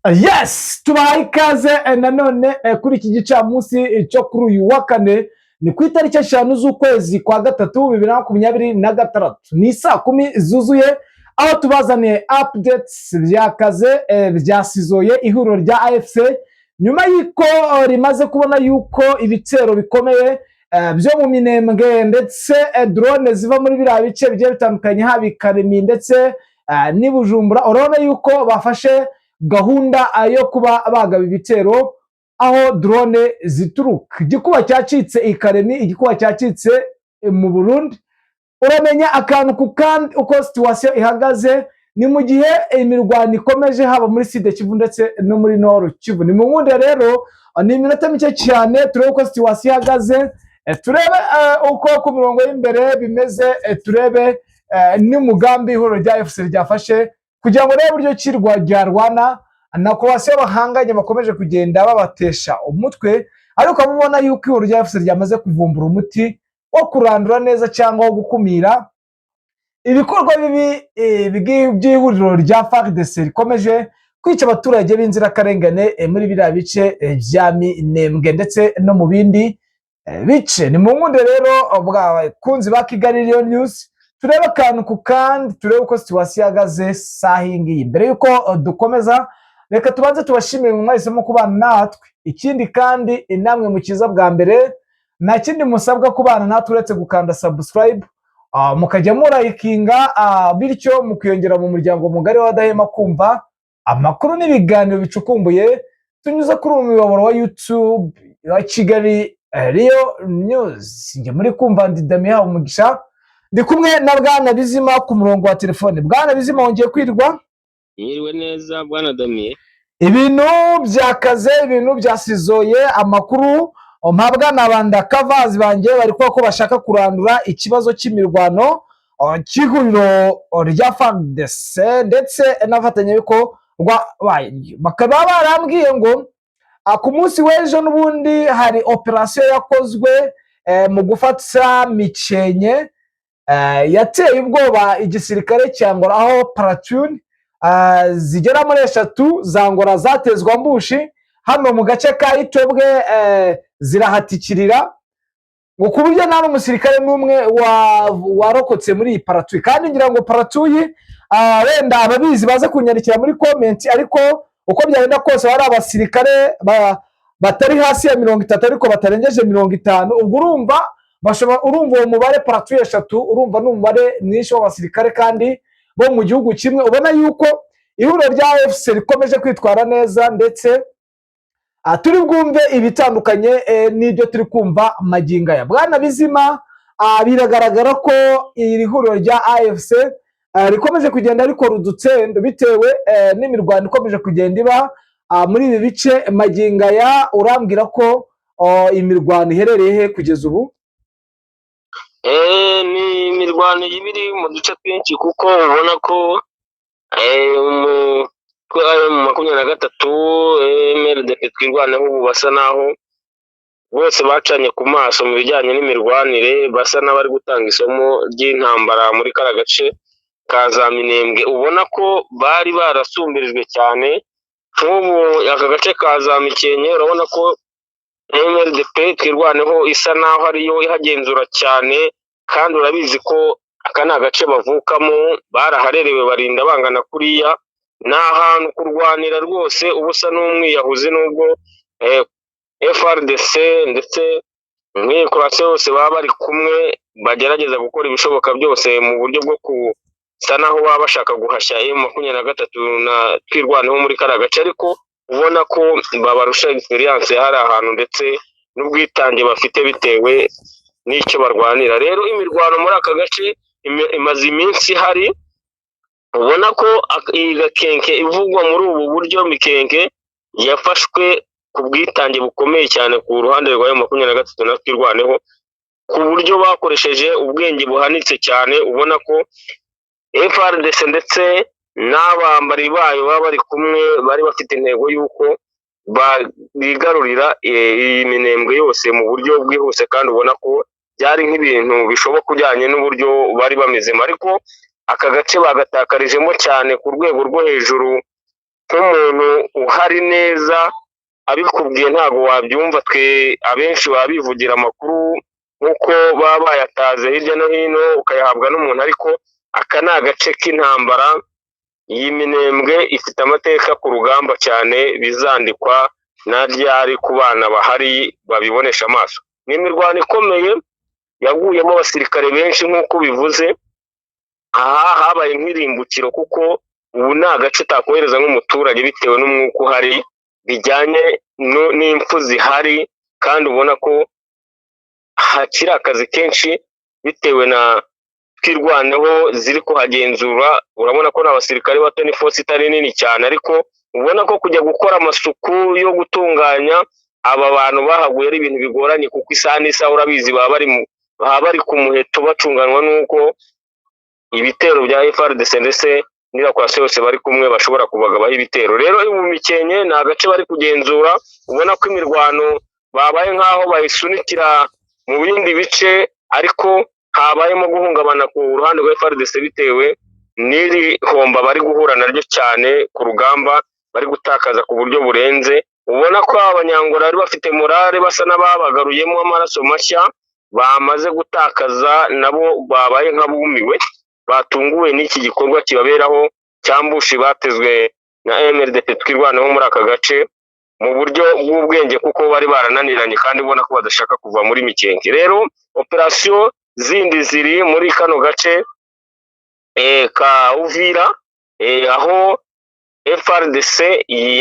Yes, tubahaye ikaze nanone kuri iki gicamunsi cyo kuri uyu wa kane. Ni ku itariki 5 z'ukwezi kwa gatatu 2026, ni saa 10 zuzuye, aho tubazaniye updates byakaze, byasizoye. Ihuriro rya AFC, nyuma y'uko rimaze kubona yuko ibitero bikomeye byo mu Minembwe ndetse drone ziva muri biriya bice bigiye bitandukanye, haba i Karemi ndetse n'i Bujumbura, urabona yuko bafashe gahunda yo kuba bagaba ibitero aho drone zituruka. Igikuba cyacitse i Karemi, igikuba cyacitse mu Burundi. Uramenya akantu ku kandi uko situation ihagaze. Ni mu gihe imirwano ikomeje haba muri Sud Kivu ndetse no muri Nord Kivu. Ni mu nkunde rero, ni iminota mike cyane, turebe uko situation ihagaze, turebe uko ku mirongo y'imbere bimeze, turebe n'umugambi ihuriro rya AFC ryafashe kugira ngo rebe uburyo ki ryarwana na coalition bahanganye bakomeje kugenda babatesha umutwe. Ariko mubona yuko ihuriro rya AFC ryamaze kuvumbura umuti wo kurandura neza cyangwa wo gukumira ibikorwa bibi by'ihuriro rya FARDC rikomeje kwica abaturage b'inzirakarengane muri biriya bice bya Minembwe ndetse no mu bindi bice. Ni mu nkunde rero, bakunzi ba Kigali Real News, turebe akantu ku kandi, turebe uko situation ihagaze saha iyi ngiyi. Mbere y'uko dukomeza, reka tubanze tubashimire mwahisemo kubana natwe. Ikindi kandi, namwe mukiza bwa mbere, nta kindi musabwa kubana natwe uretse gukanda subscribe, mukajya murayikinga, bityo mukiyongera mu muryango mugari w'abadahema kumva amakuru n'ibiganiro bicukumbuye tunyuze kuri uyu muyoboro wa YouTube wa Kigali Real News. Njye muri kumva ndi Damian Umugisha, ndi kumwe na Bwana Bizima ku murongo wa telefone. Bwana Bizima, wongeye kwirwa? Mwiriwe neza, bwana Damiye. Ibintu byakaze, ibintu byasizoye. Amakuru mpabwa na banda kavazi banjye, bari kuvuga ko bashaka kurandura ikibazo cy'imirwano cy'ihuriro rya FARDC ndetse n'abafatanyabikorwa bayo. Bakaba barambwiye ngo ku munsi w'ejo n'ubundi hari operasiyo yakozwe mu gufata Mikenke, yateye ubwoba igisirikare cya Angola, aho platoon zigera muri eshatu za Angola zatezwa ambush hano mu gace ka Itobwe, zirahatikirira, ngo ku buryo nta n'umusirikare n'umwe warokotse muri iyi platoon. Kandi ngira ngo platoon, wenda ababizi baze kunyandikira muri comment, ariko uko byagenda kose bari abasirikare batari hasi ya 30 ariko batarengeje 50. Ubwo urumva bashobora, urumva uwo mubare, platoon eshatu, urumva ni umubare mwinshi w'abasirikare kandi bo mu gihugu kimwe. Ubona yuko ihuriro rya AFC rikomeje kwitwara neza, ndetse turi bwumve ibitandukanye n'ibyo turi kumva magingo aya. Bwana Bizima, biragaragara ko iri huriro rya AFC rikomeje kugenda rikora udutsendo bitewe n'imirwano ikomeje kugenda iba muri ibi bice magingo aya. Urambwira ko imirwano iherereye he kugeza ubu? Ni imirwano iba iri mu duce twinshi, kuko ubona ko umutwe wa M23, MRDP Twirwaneho, ubu basa naho bose bacanye ku maso mu bijyanye n'imirwanire, basa n'abari gutanga isomo ry'intambara muri kariya gace ka za Minembwe. Ubona ko bari barasumbirijwe cyane. Nk'ubu aka gace ka za Mikenke, urabona ko MRDP Twirwaneho isa naho ariyo ihagenzura cyane, kandi urabizi ko aka ni agace bavukamo, baraharerewe, barinda bangana kuriya. Ni ahantu kurwanira rwose uba usa n'umwiyahuzi, nubwo FARDC ndetse n'iyi coalition yose baba bari kumwe bagerageza gukora ibishoboka byose mu buryo bwo gusa naho baba bashaka guhashya M23 na Twirwaneho muri kariya gace, ariko ubona ko babarusha experience hari ahantu ndetse n'ubwitange bafite bitewe n'icyo barwanira. Rero imirwano muri aka gace imaze iminsi ihari. Ubona ko iyi Gakenke ivugwa muri ubu buryo, Mikenke yafashwe ku bwitange bukomeye cyane ku ruhande rwa M23 na Twirwaneho, ku buryo bakoresheje ubwenge buhanitse cyane. Ubona ko FARDC ndetse n'abambari bayo baba bari kumwe bari bafite intego y'uko bigarurira iyi Minembwe yose mu buryo bwihuse, kandi ubona ko byari nk'ibintu bishoboka ujyanye n'uburyo bari bamezemo. Ariko aka gace bagatakarijemo cyane ku rwego rwo hejuru. Nk'umuntu uhari neza abikubwiye ntabwo wabyumva. Twe abenshi baba bivugira amakuru nk'uko baba bayataze hirya no hino, ukayahabwa n'umuntu, ariko aka ni agace k'intambara. Iyi Minembwe ifite amateka ku rugamba cyane, bizandikwa na ryari ku bana bahari babibonesha amaso. Ni imirwano ikomeye yaguyemo abasirikare benshi nk'uko bivuze. Aha habaye nk'irimbukiro, kuko ubu ni agace utakohereza nk'umuturage bitewe n'umwuka uhari, bijyanye n'impfu zihari, kandi ubona ko hakiri akazi kenshi bitewe na Twirwaneho ziri kuhagenzura. Urabona ko n'abasirikare bato, ni force itari nini cyane, ariko ubona ko kujya gukora amasuku yo gutunganya aba bantu bahaguye ari ibintu bigoranye, kuko isaha n'isaha urabizi baba bari ku muheto, bacunganwa n'uko ibitero bya FARDC ndetse n'irakwasi yose bari kumwe bashobora kubagabaho ibitero. Rero ubu Mikenke ni agace bari kugenzura, ubona ko imirwano babaye nk'aho bayisunikira mu bindi bice, ariko habayemo guhungabana ku ruhande rwa FARDC bitewe n'iri homba bari guhura naryo cyane ku rugamba, bari gutakaza ku buryo burenze. Ubona ko Abanyangora bari bafite morale, basa n'ababagaruyemo amaraso mashya, bamaze gutakaza nabo babaye nk'abumiwe, batunguwe n'iki gikorwa kibaberaho cya ambush batezwe na MRDP Twirwaneho muri aka gace mu buryo bw'ubwenge, kuko bari barananiranye kandi ubona ko badashaka kuva muri Mikenke. Rero operasiyo zindi ziri muri kano gace ka Uvira, aho FARDC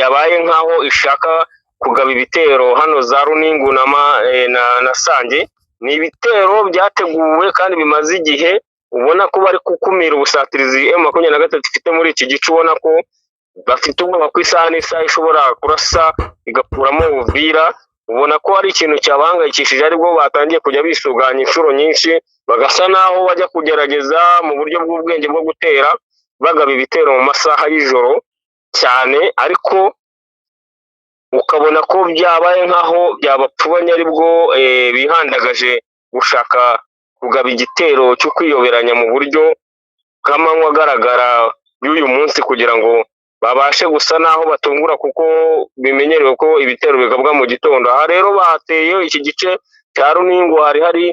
yabaye nk'aho ishaka kugaba ibitero hano za Runingu na Sange. Ni ibitero byateguwe kandi bimaze igihe, ubona ko bari gukumira ubusatirizi M23 ifite muri iki gice. Ubona ko bafite ubwoba ko isaha n'isaha ishobora kurasa igakuramo Uvira. Ubona ko ari ikintu cyabahangayikishije, aribwo batangiye kujya bisuganya inshuro nyinshi, bagasa naho bajya kugerageza mu buryo bw'ubwenge bwo gutera, bagaba ibitero mu masaha y'ijoro cyane, ariko ukabona ko byabaye nk'aho byabapfubanye, aribwo bihandagaje gushaka kugaba igitero cyo kwiyoberanya mu buryo bw'amanywa agaragara y'uyu munsi, kugira ngo babashe gusa naho batungura, kuko bimenyerewe ko ibitero bigabwa mu gitondo. Aha rero bateye iki gice cya Runingu, hari hari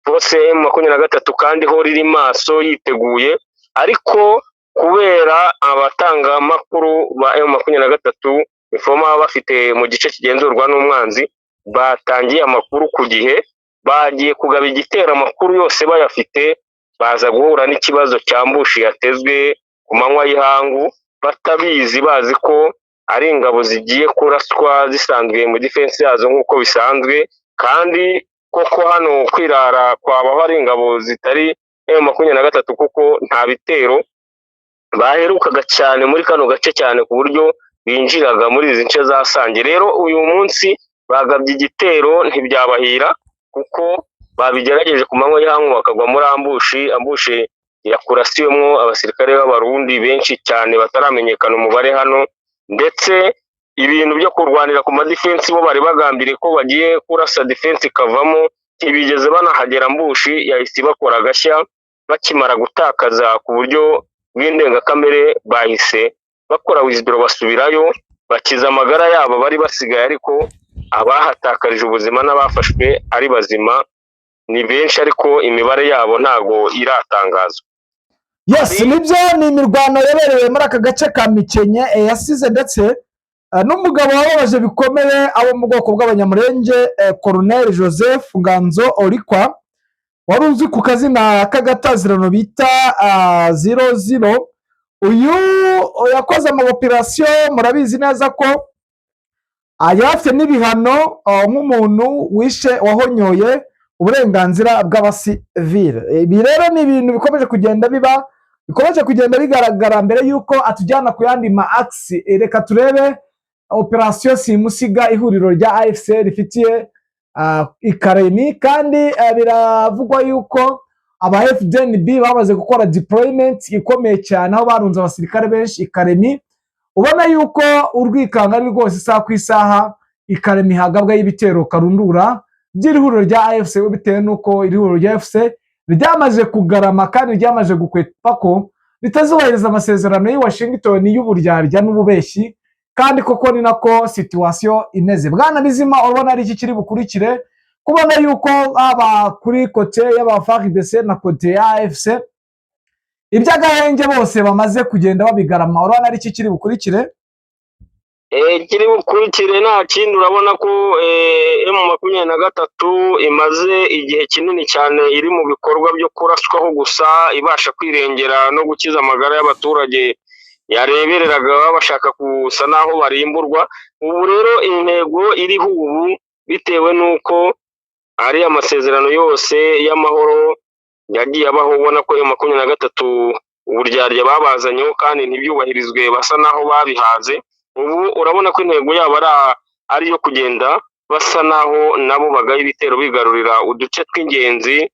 force M23 kandi ho riri maso yiteguye, ariko kubera abatangamakuru ba M23 informer baba bafite mu gice kigenzurwa n'umwanzi, batangiye amakuru ku gihe, bagiye kugaba igitero amakuru yose bayafite, baza guhura n'ikibazo cya ambush yatezwe ku manywa y'ihangu batabizi, bazi ko ari ingabo zigiye kuraswa zisanzwe mu defense yazo nk'uko bisanzwe. Kandi koko hano kwirara kwabaho ari ingabo zitari M23, kuko nta bitero baherukaga cyane muri kano gace cyane ku buryo binjiraga muri izi nce za Sange. Rero uyu munsi bagabye igitero ntibyabahira, kuko babigerageje ku manywa y'ihangu bakagwa muri ambush, ambush yakurasiwemwo abasirikare b'Abarundi benshi cyane bataramenyekana umubare hano. Ndetse ibintu byo kurwanira ku ma defense, bo bari bagambiriye ko bagiye kurasa defense ikavamo, ntibigeze banahagera, ambush yahise ibakora agashya. Bakimara gutakaza ku buryo bw'indengakamere, bahise bakora withdraw, basubirayo, bakiza amagara yabo bari basigaye, ariko abahatakarije ubuzima n'abafashwe ari bazima ni benshi, ariko imibare yabo ntago iratangazwa. Yes, nibyo, ni imirwano yabereye muri aka gace ka Mikenke, yasize ndetse n'umugabo wababaje bikomeye abo mu bwoko bw'Abanyamurenge, Colonel Joseph Nganzo Orikwa, wari uzwi ku kazina k'agatazirano bita zero zero. Uyu yakoze ama operasiyo, murabizi neza ko yari afite n'ibihano nk'umuntu wishe, wahonyoye uburenganzira bw'abasivile. Ibi rero ni ibintu bikomeje kugenda biba, bikomeje kugenda bigaragara. Mbere y'uko atujyana ku yandi ma axes, reka turebe operasiyo simusiga ihuriro rya AFC rifitiye i Karemi. Kandi biravugwa yuko aba FDNB bamaze gukora deployment ikomeye cyane, aho barunze abasirikare benshi i Karemi. Ubona yuko urwikanga ari rwose, isaha ku isaha i Karemi hagabwaho ibitero karundura by'iri huriro rya AFC, bitewe n'uko iri huriro rya AFC ryamaze kugarama kandi ryamaze gukwepa ko ritazubahiriza amasezerano y'i Washington y'uburyarya n'ububeshyi, kandi koko ni nako situation imeze. Bwana Bizima, urabona ari iki kiri bukurikire, kubona yuko haba kuri côté y'aba FARDC na côté ya AFC iby'agahenge bose bamaze kugenda babigarama? Urabona ari iki kiri bukurikire? Kiri bukurikire nta kindi. Urabona ko M23 imaze igihe kinini cyane iri mu bikorwa byo kuraswaho gusa, ibasha kwirengera no gukiza amagara y'abaturage yarebereraga bashaka gusa naho barimburwa. Ubu rero intego iriho ubu, bitewe n'uko ari amasezerano yose y'amahoro yagiye abaho, ubona ko M23 uburyarya babazanyeho kandi ntibyubahirizwe, basa naho babihaze. Ubu urabona ko intego yabo ari iyo kugenda basa naho nabo bagaye ibitero, bigarurira uduce tw'ingenzi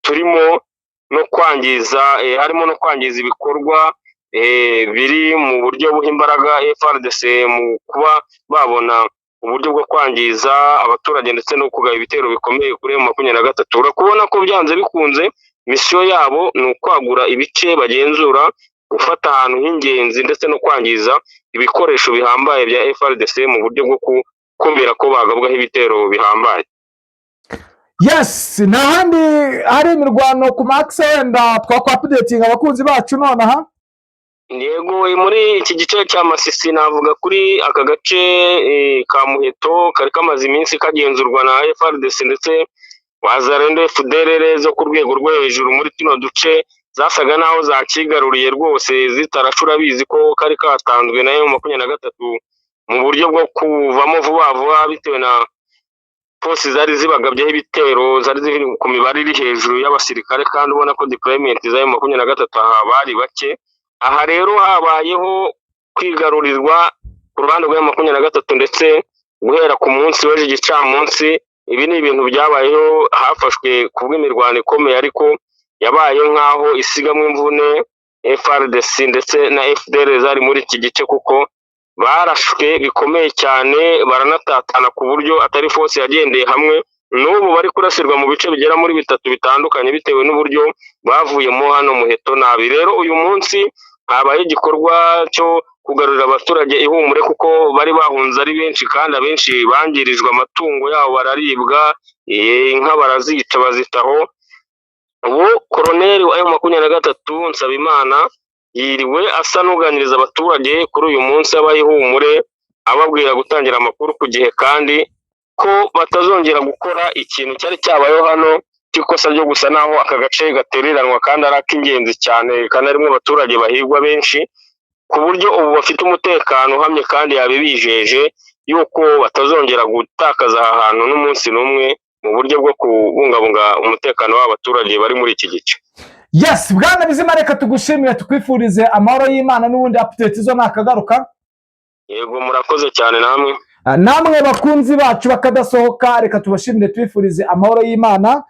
turimo no kwangiza, harimo no kwangiza ibikorwa biri mu buryo buha imbaraga FARDC mu kuba babona uburyo bwo kwangiza abaturage ndetse no kugaba ibitero bikomeye kuri M23. Urakubona ko byanze bikunze mission yabo ni ukwagura ibice bagenzura, gufata ahantu h'ingenzi ndetse no kwangiza ibikoresho bihambaye bya FARDC mu buryo bwo gukumira ko bagabwaho ibitero bihambaye. Yes, nta handi hari imirwano ku makise wenda twakwa updatinga abakunzi bacu nonaha? Yego, muri iki gice cya Masisi, navuga kuri aka gace ka Muheto kari kamaze iminsi kagenzurwa na FARDC ndetse Wazalendo, FDLR zo ku rwego rwo hejuru muri tuno duce zasaga naho zakigaruriye rwose zitarashe. Urabizi ko kari katanzwe na M23 mu buryo bwo kuvamo vuba vuba, bitewe na force zari zibagabyeho ibitero zari ziri ku mibare iri hejuru y'abasirikare, kandi ubona ko deployment za M23 aha bari bake. Aha rero habayeho kwigarurirwa ku ruhande rwa M23, ndetse guhera ku munsi w'ejo igicamunsi ibi ni ibintu byabayeho, hafashwe ku bw'imirwano ikomeye, ariko yabaye nk'aho isigamwe imvune FARDC ndetse na FDLR zari muri iki gice, kuko barashwe bikomeye cyane baranatatana ku buryo atari force yagendeye hamwe. N'ubu bari kurasirwa mu bice bigera muri bitatu bitandukanye bitewe n'uburyo bavuyemo hano Muheto nabi. Rero uyu munsi habaye igikorwa cyo kugarurira abaturage ihumure, kuko bari bahunze ari benshi kandi abenshi bangirijwe amatungo yabo, bararibwa, inka barazica bazitaho. Ubu koroneri wa M23 Nsabimana yiriwe asa n'uganiriza abaturage kuri uyu munsi, abaha ihumure, ababwira gutangira amakuru ku gihe kandi ko batazongera gukora ikintu cyari cyabayeho hano cy'ikosa ryo gusa naho aka gace gatereranwa kandi ari ak'ingenzi cyane, kandi harimo abaturage bahigwa benshi, ku buryo ubu bafite umutekano uhamye, kandi yabibijeje yuko batazongera gutakaza aha hantu n'umunsi n'umwe mu buryo bwo kubungabunga umutekano w'abaturage bari muri iki gice. Yes, bwana Bizima, reka tugushimire, tukwifurize amahoro y'Imana, n'ubundi update zo nakagaruka. Yego, murakoze cyane namwe. Namwe bakunzi bacu bakadasohoka, reka tubashimire, tubifurize amahoro y'Imana.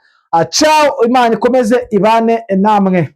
Ciao, Imana ikomeze ibane namwe.